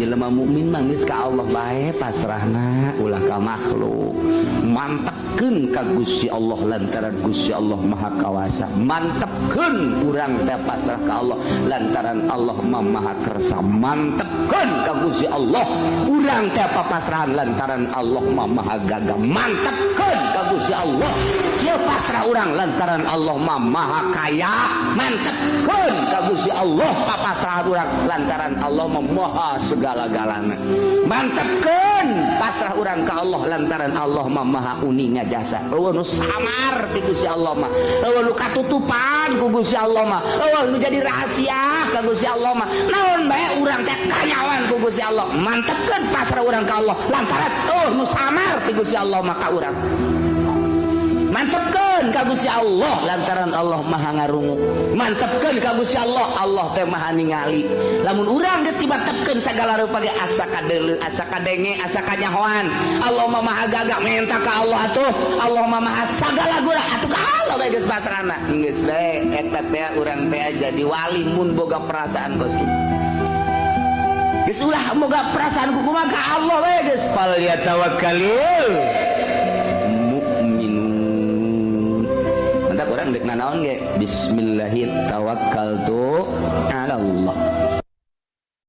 Jelema mukmin mah geus ka Allah bae pasrahna, ulah ka makhluk. Mantepkeun ka Gusti Allah lantaran Gusti Allah Maha Kawasa. Mantepkeun urang teh pasrah ka Allah lantaran Allah mah Maha Kersa. Mantepkeun ka Gusti Allah urang teh papasrahan lantaran Allah mah Maha Gagah. Mantepkeun ka Gusti Allah ieu pasrah urang lantaran Allah mah Maha Kaya. Mantepkeun ka Gusti Allah papasrahan urang lantaran Allah mah Maha segala-galana. Mantepkeun pasrah urang ka Allah lantaran Allah mah Maha uninga jasa. Euweuh nu samar ti Gusti Allah mah, euweuh nu katutupan ku Gusti Allah mah, euweuh nu jadi rahasia ka Gusti Allah mah. Naon bae urang teh kanyawan ku Gusti Allah. Mantepkeun pasrah urang ka Allah lantaran euweuh nu samar ti Gusti Allah mah ka urang. Mantepkeun ka Gusti Allah lantaran Allah Maha Ngarungu. Mantepkeun ka Gusti Allah, Allah teh Maha Ningali. Lamun urang geus dimantepkeun sagala rupa ge asa kadeuleu, asa kadenge, asa kanyahoan. Allah mah Maha Gagah, menta ka Allah atuh. Allah mah Maha sagala guna atuh, ka Allah bae geus pasrahna. Geus bae eta teh urang teh jadi wali mun boga perasaan kos kitu. Geus ulah boga perasaan kumaha, ka Allah bae geus. Fal yatawakkalil mu'minun. Mantap, urang dek nanaon ge bismillahi tawakkaltu ala Allah.